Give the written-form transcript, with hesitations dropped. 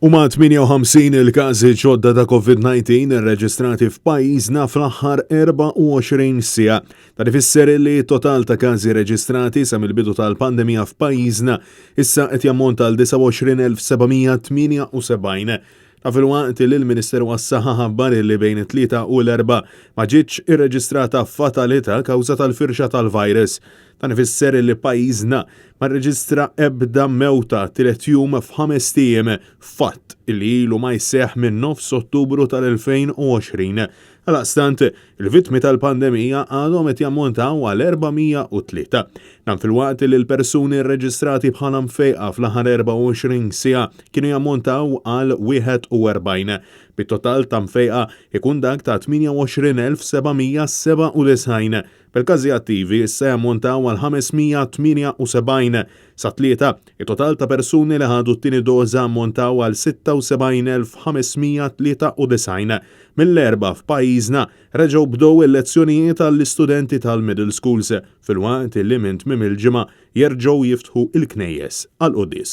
Huma 58 il-każi ġodda ta' COVID-19 irreġistrati f'pajjiżna fl-aħħar 24 siegħa. Dan ifisser li t-total ta' każi reġistrati sa mill-bidu tal-pandemija f'pajjiżna issa qed jammonta għal 29,778. Ta' filwaqt li l-Ministeru għas-Saħħa ħabbar li bejn it-Tlieta u l-Erbgħa ma ġietx irreġistrata fatalità kawża tal-firxa tal-virus. Dan ifisser li pajjiżna ma rreġistra ebda mewta tielet jum f'ħamest ijiem, fatt li ilu ma jseħħ minn nofs Ottubru tal-2020. Għaldaqstant, il-vittmi tal-pandemija għadhom qed jammontaw għal 403. Dan filwaqt li l-persuni rreġistrati bħala mfejqa fl-aħħar 24 siegħa kienu jammontaw għal 41, bit-total ta' mfejqa ikun dak ta' 28,797. Bil-każi attivi issa jammontaw għal 578. Sat-Tlieta, it-total ta' persuni li ħadu t-tieni doża ammontaw għal 76,593. Mill-Erbgħa f'pajjiżna reġgħu bdew il-lezzjonijiet għall-istudenti tal-middle schools filwaqt li minn tmiem il-ġimgħa jerġgħu jiftħu il-knejjes għall-quddies.